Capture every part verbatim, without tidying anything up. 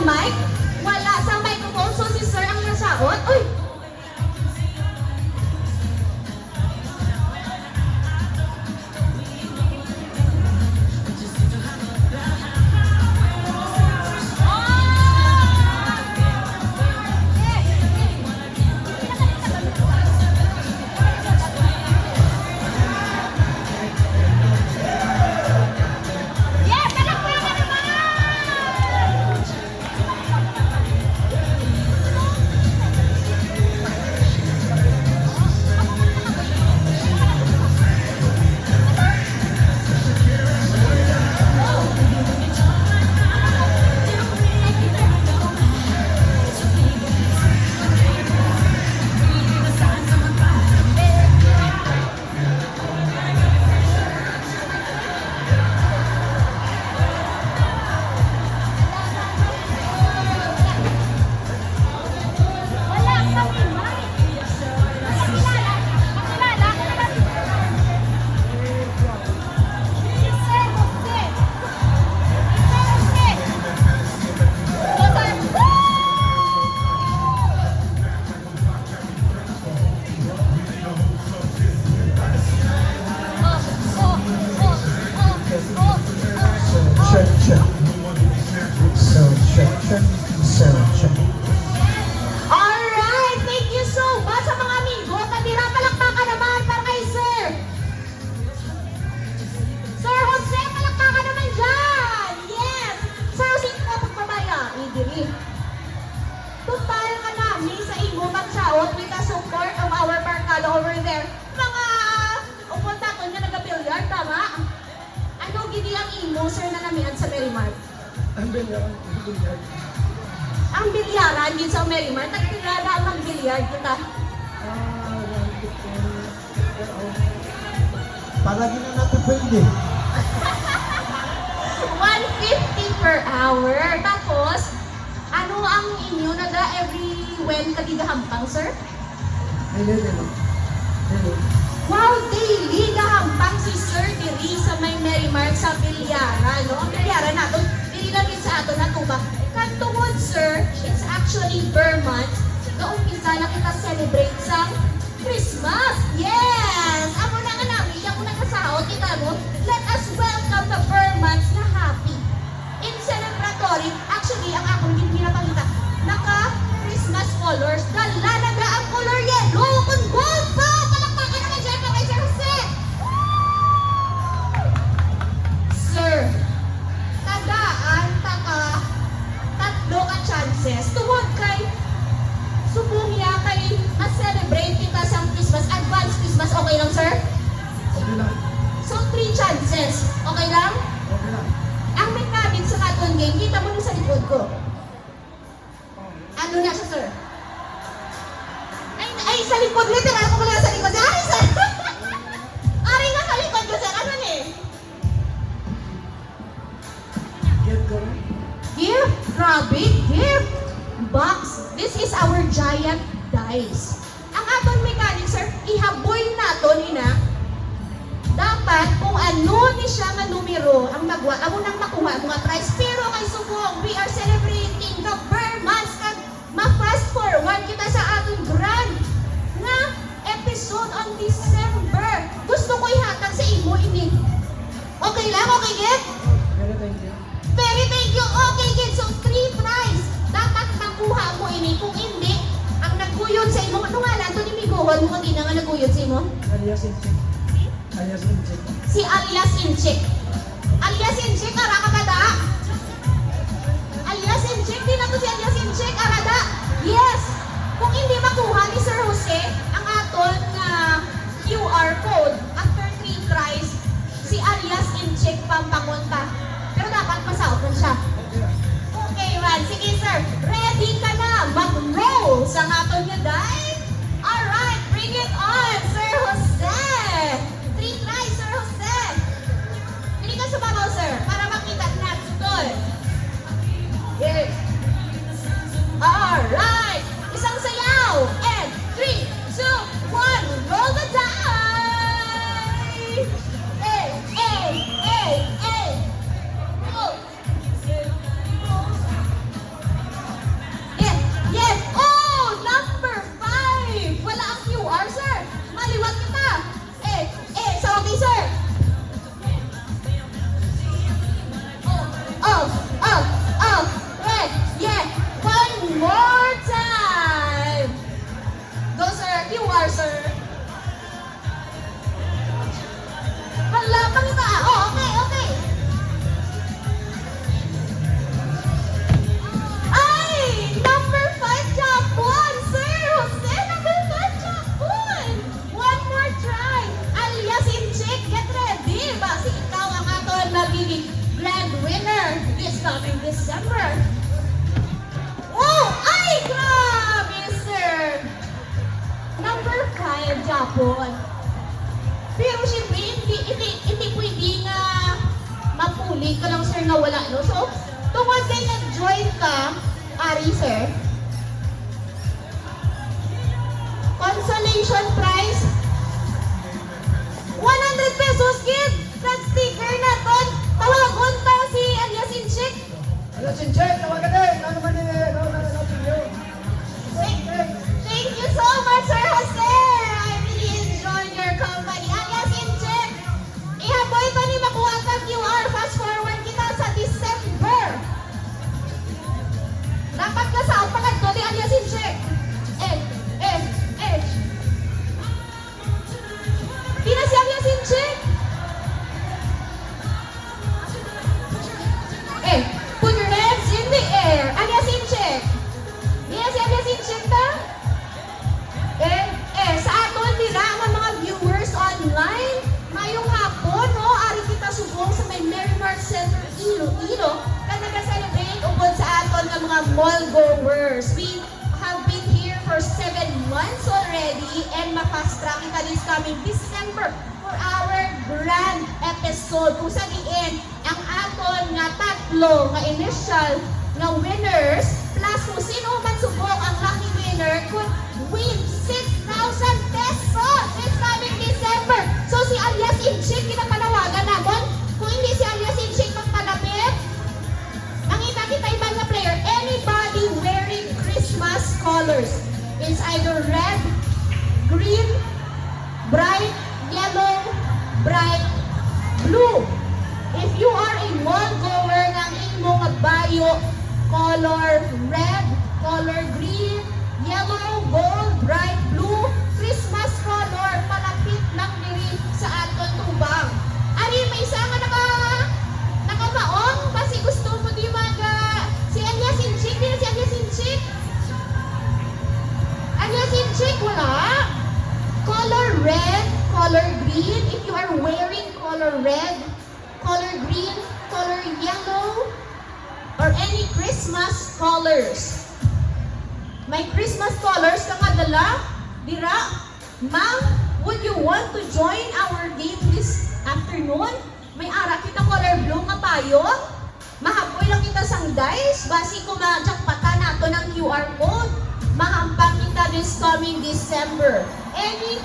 Mic? Wala sang microphone, so si Sir ang nasaot. Uy! Sound check, check. Sound check, check. Sound check. Alright! Thank you so much sa mga amigo. Katira, palakpakan naman para kay Sir. Sir Jose, palakpakan naman dyan! Yes! Sir Jose, ito ka pagpabaya. Eh, diri. Total ka nami sa imo pagsaot with the support of our barkada over there. Mga upod naton nga nagabilyar, tama? Ano gini ang imo, Sir, na namian sa Merry Mart? Ang bilyar, ang bilyar. Ang bilyaran gid sa Merry Mart, nagtira na ang magbilyar kita. Ah, one fifty per hour. Para gina natin pwede. One fifty per hour. Tapos, ano ang inyo naga every when ka di gahampang, sir? Ay, hindi, hindi. Hindi. Wow, daily gahampang si Sir diri sa may Merry Mart sa Bilyara, no? Ang Bilyara naton, dili lang gid sa aton natubang. Kag tungod, sir, it's actually per month. Gaumpisa na kita celebrate sa Christmas. Yes! Amo na nga namin, ako nakasaot kita, no? Let us welcome the per month na happy. In celebratory, actually, ang akon gin-, ginapangita, naka Christmas colors. Dala na ga ang color yellow. Kun gold pa! Palakpakan naman dyan, Sir Jose! Sir, tagaan ta ka tatlo ka chances. Tungod kay, subong niya kay ma-celebrate kita sa Christmas, advance Christmas, okay lang, sir? Okay lang. So, three chances. Okay lang? Okay lang. Ang mechanic sa aton game, kita mo na sa likod ko. Ano na siya, sir? Ay, ay, sa likod. Literal ko pala sa likod. Ay, sir! Ari nga sa likod ko, sir. Ano ni? Get ko rin. Gift! Grabe! Gift! Box! This is our giant dice. Ang aton mechanic, sir, ihaboy naton ina. Dapat kung ano ni siya nga numero ang magwa, amo nang makuha mo nga prize. Pero kay subong, we are celebrating the Burr months kag ma-fast forward kita sa aton grand nga episode on December. Gusto ko ihatag sa imo ini. Okay lang? Okay gid? Pero thank you. Very thank you. Okay gid. So, three prize. Dapat makuha mo ini. Kung hindi, ang naguyod sa imo, ano ngalan to ni miguhon mo kanina nga naguyod sa imo? Alias Inchik. Alias Inchik. Si Alias Inchik. Alias Inchik, ara ka ba da? Alias Inchik, di na to si Alias Inchik, ara da? Yes! Kung hindi makuha ni Sir Jose ang aton nga Q R code after three tries, si Alias Inchik pambangon ta. Pero dapat masaot man siya. Okay man. Sige, sir. Ready ka na mag-roll sa aton nga die? Alright, bring it on, Sir Jose! Three tries, Sir Jose! Dili ka sa babaw, sir, para makita natin. Good. Yes. Alright! Isang sayaw! And three, two, one, roll the die! Hey, hey, hey, hey! Roll! Coming December. Oh, ay, grabe, sir. Number five, Japon. Pero siyempre, hindi, hindi, hindi pwede nga mapuli ka lang, sir, nga wala, no? So, tungod kay nag-join ka, ari, sir, consolation prize, one hundred pesos gid. Kag sticker naton. Tawagon ta si Alias Inchik. Alias Inchik, tawagan eh. Ano man eh, ano, ano, ano, ano, Thank, thank you so much, Sir Jose. I really enjoyed your company. Alias Inchik, ihaboy ta ni makuha ka Q R. Fast forward kita sa December. Dapat ka sa pagkadto ni Alias Inchik. Eh, eh, eh. Di na si Alias Inchik. Eh, put your hands in the air. Alias Inchik. Di na si Alias Inchik ta? Eh, eh, sa aton dira nga mga viewers online, mayong hapon, no? Ari kita subong sa may Merry Mart Center, Iloilo, nga naga-celebrate upod sa aton nga mga mall goers. We have been here for seven months already and ma-fast track kita this coming December for our grand episode kung sa diin ang aton nga tatlo nga initial nga winners plus kung sino man subok ang lucky winner could win six thousand pesos this coming December. So si Alias Inchik ginapanawagan namon. Kung hindi si Alias Inchik magpalapit, mangita kita iban nga player. Anybody wearing Christmas colors? It's either red, green, bright yellow, bright blue. If you are a mall goer nga ang imo nga bayo color red, color green, yellow, gold, bright blue, Christmas color, palapit lang diri sa aton tubang. Ari, may isa nga naka-, nakamaong, basi gusto mo di mag, ah, si Alias Inchik, di na si Alias Inchik. Alias Inchik, wala. Color red, color green, if you are wearing color red, color green, color yellow, or any Christmas colors. May Christmas colors ka nga dala? Dira? Ma'am, would you want to join our game this afternoon? May ara kita color blue nga payong. Mahaboy lang kita sang dice. Basi kung ma-jackpotan naton ang Q R code, mahampang kita this coming December. Any,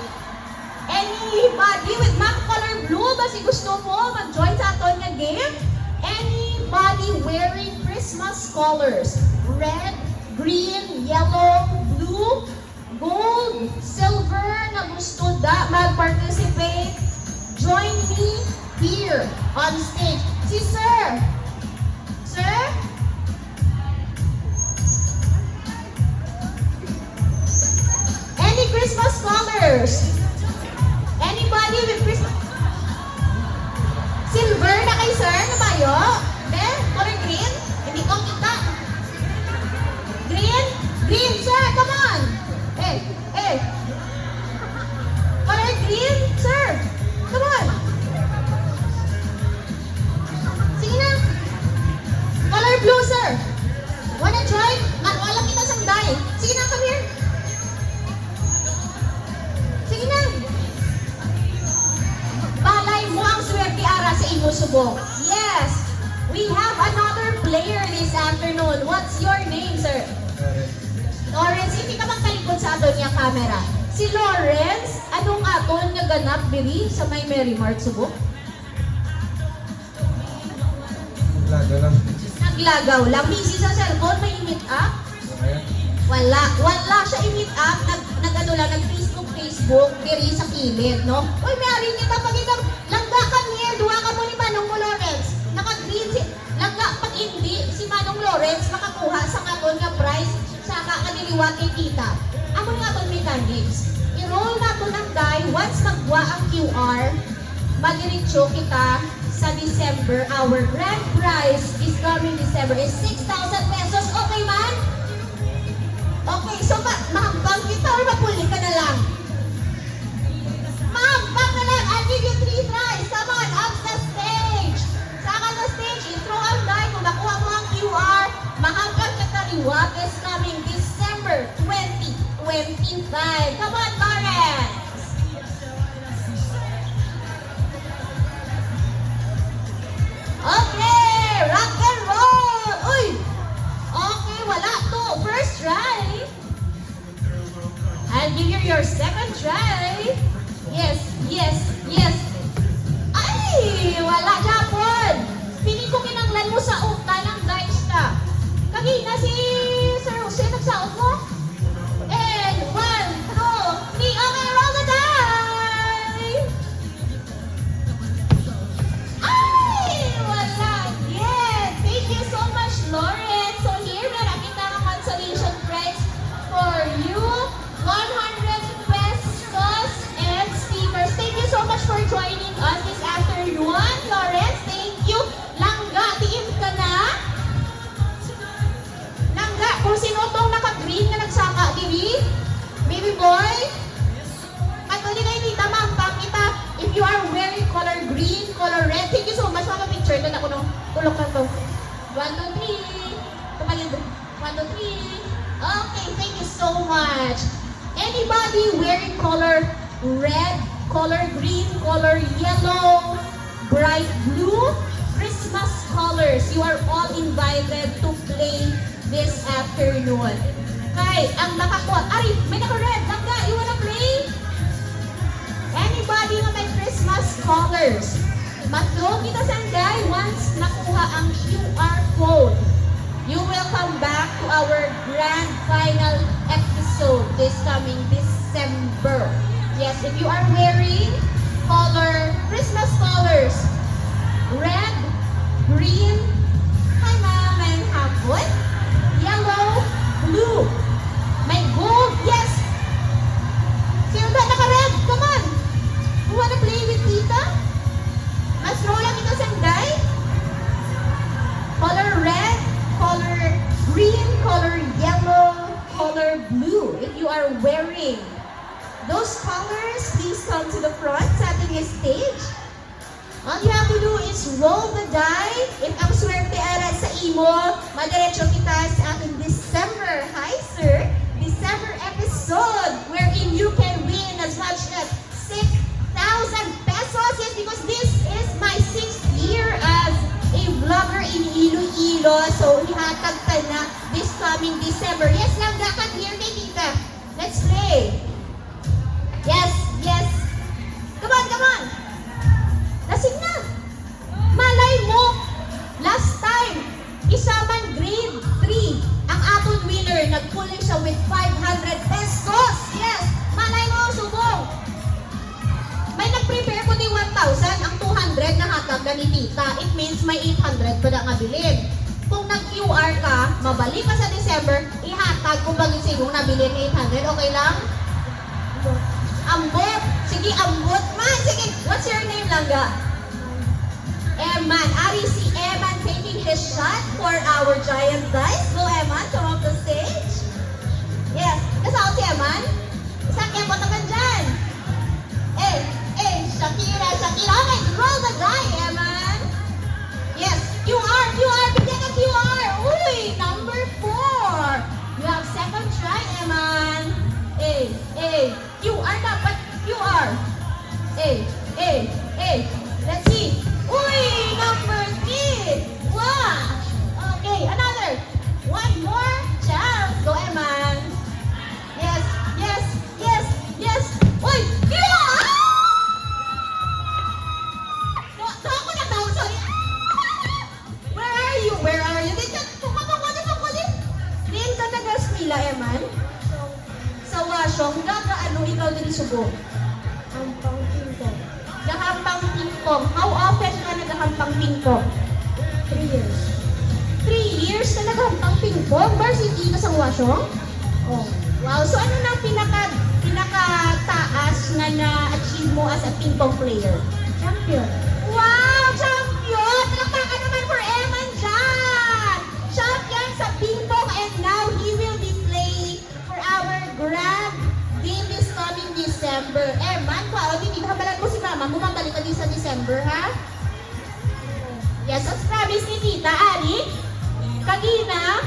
anybody with ma'am color blue? Basi gusto mo mag-join sa aton nga game? Anybody wearing Christmas colors? Red, green, yellow, blue, gold, silver nga gusto da mag-participate, join me here on stage. Si Sir. Sir? Any Christmas colors? Anybody with Christmas? Silver na kay Sir, na bayo? Be, color green? Hindi ko kita. Green? Green, sir, come on. Eh, eh. Color green, sir. Come on. Sige na. Color blue, sir. Wanna join? Makuha lang kita sang die. Sige na, come here. Sige na. Balay mo ang swerte ara sa imo subong. Yes. We have another player this afternoon. What's your name, sir? Lawrence, hindi ka magtalikod sa aton nga camera. Si Lawrence, anong aton nga ganap diri sa may Merry Mart subong? Lagaw lang. Naglagaw lang. Busy sa cellphone, may i-meet up? Wala. Wala siya i-meet up. Nag, nag-ano lang, nag-Facebook, Facebook, diri sa kilid, no? Uy, may ari kita, pag ikaw, langga ka niya, duha ka mo ni Manong mo, Lawrence. Naka-green si, langga, pag hindi, si Manong Lawrence makakuha sa aton nga prize, saka nga diliwat kay kita. Amo ni aton mechanics. I-roll naton ang die, once magwa ang Q R, madiretso kita sa December. Our grand prize this coming December is six thousand pesos. Okay man? Okay, so ma-, mahambang kita or mapuli ka na lang? Mahambang na lang. I'll give you three tries. Come on, up sa stage. Saka sa stage, i-throw ang die. Kung makuha mo Boy? Katuli kayo, tita, ma'am, pakita. If you are wearing color green, color red, thank you so much. Mga picture na ako nung tulok na to. One, two, three. Kapag yun, one, two, three. Okay, thank you so much. Anybody wearing color red, color green, color yellow, bright blue, Christmas colors, you are all invited to play this afternoon. Kay, ang makakuha, ari, may naka-red. Langga, you wanna play? Anybody nga may Christmas colors? Madlog kita sang day once nakuha ang Q R code. You will come back to our grand final episode this coming December. Yes, if you are wearing color, Christmas colors, red, green, hi ma'am, may hapon, yellow, blue, may gold, yes. Sino ba naka-red? Come on. You wanna play with tita? Mas roll lang ito sang day. Color red, color green, color yellow, color blue. If you are wearing those colors, please come to the front sa ating stage. All you have to do is roll the die. If ang swerte ara sa imo, madiretso kita sa ating December, hi sir, December episode, wherein you can win as much as six thousand pesos. Yes, because this is my sixth year as a vlogger in Iloilo. So, ihatag ta na this coming December. Yes, langga, come here kay tita. Let's play. Yes, yes. Come on, come on. Lasing na. Malay mo, last time, isa man grade three, ang aton winner, nagpuli siya with five hundred pesos. Yes, malay mo, subong. May nag-prepare ko ni one thousand, ang two hundred nahatag na ni tita. It means may eight hundred pa na nga bilin. Kung nag-Q R ka, mabalik ka sa December, ihatag ko pa gyud sa imong nabilin nga eight hundred. Okay lang? Ambot. Sige, ambot man. Sige, what's your name, langga? Eman. Ari si Eman taking his shot for our giant dice. Go, Eman, come up the stage. Yes. Kasaot si Eman? Sa kaya mo tagan dyan. Eh, eh, Shakira, Shakira. Okay, roll the die, Eman. Yes, Q R, Q R, bigyan ka Q R. Uy, number four. You have second try, Eman. Eh, eh, Q R dapat, Q R. Eh, eh, eh. Let's see. Uy, number three. Wow. Okay, another. One more chance. Go, Eman. Yes, yes, yes, yes. Uy! Kira! Ah! Tawa, tawa ko na, tawa. Sorry. Ah! Where are you? Where are you? Di ka, pagpapakuli, pakuli. Diin ka taga-eskwela, Eman? Sa Washong. Gaga, ano, ikaw diri subong? Hampang pingpong. Gahampang pingpong. How often ka nagahampang pingpong? Three years. Three years ka nagahampang pingpong? Varsity ka sa Washong? Oh. Wow. So, ano na ang pinaka, pinakataas na na-achieve mo as a pingpong player? Champion. Wow! Champion! Palakpakan naman for Eman dyan! Champion sa pingpong, and now he will be playing for our grand game this coming December. Eman, kwaon, hindi nakabalan mo si mama mo, mabalik ka din sa December, ha? Yes, as promise ni Tita, ari, kagina,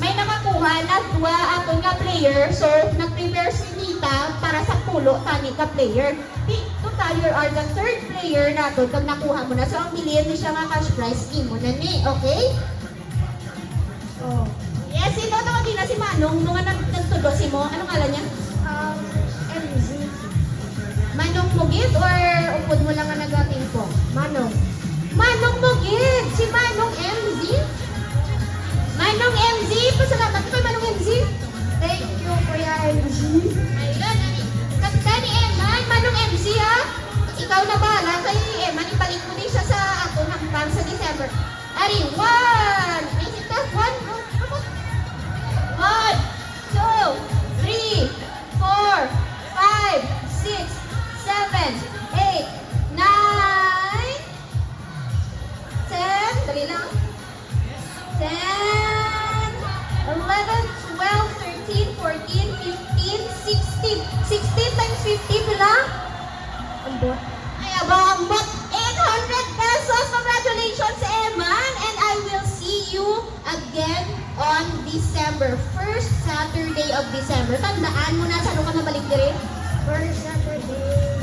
may nakakuha na dua aton nga player. So, nag-prepare si Tita para sa pulo tani ka player. Ti-, total, you are the third player naton kag nakuha mo na. So, ang bilin ni siya nga cash prize, imo na ni, okay? Oh. Yes, ikaw to kagina si Manong, nung nga nag-, nagtudlo si mo. Anong ngalan niya? Um, M Z. Manong mo gid or upod mo lang nga nagapingpong? Manong. Manong mo gid! Si Manong M Z? Manong M Z, pasalamat ko kay Manong M Z. Thank you, Kuya M Z. Ayun, ani. Kapitan ni Eman, Manong M Z, ha? Ikaw na bahala kay Eman, ibalik mo din siya sa aton hangtang sa December. Ari, one. May sita, one, one, one. One, two, three, four, five, six, seven, eight, nine, ten. Dali lang. Ten, eleven, twelve, thirteen, fourteen, fifteen, Ay, abang ambot. Eight hundred pesos. Congratulations, Eman. And I will see you again on December. First Saturday of December. Tandaan mo na, sa ano ka mabalik diri? First Saturday,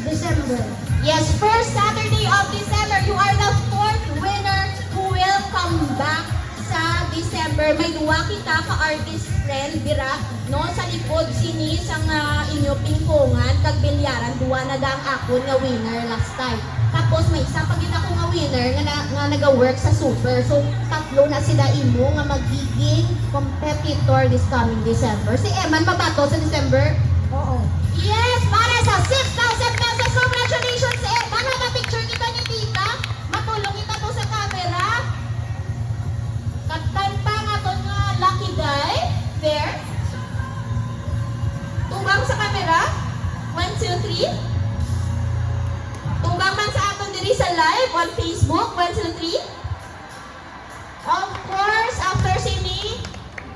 December. Yes, first Saturday of December. You are the fourth winner who will come back sa December. May duwa kita ka artist friend dira, no, sa likod sini sang, ah, inyo pingpongan kag bilyaran. Duwa na da ang akon nga winner last time. Tapos may isa pa gid ako nga winner nga, na, nga naga-work sa Super. So, tatlo na sila imo nga magiging competitor this coming December. Si Eman mabato sa December? Oo. Yes, para sa six thousand pesos. Congratulations, Eman. Mapicture kita ni Tita. Matulog kita to sa camera. Kag kanta nga to nga Lucky Guy. There. Tubang sa camera. One, two, three. Tubang man sa aton diri sa live on Facebook. One, two, three. Of course, after sini,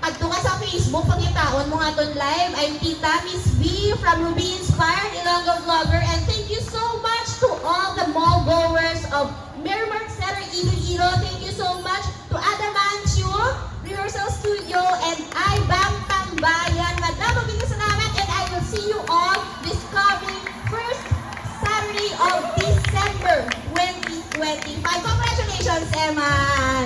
adto ka sa Facebook, pangitaon mo nga aton live. I'm Tita Miss B from Ruby Inspired, Ilonggo Vlogger, and thank you so much to all the mall goers of Mirmark Center Iloilo. Thank you so much to Adamancio Rehearsal Studio and Ibang Tambayan. Madamo gid nga salamat, and I will see you all this coming first Saturday of December twenty twenty-five. Congratulations, Eman!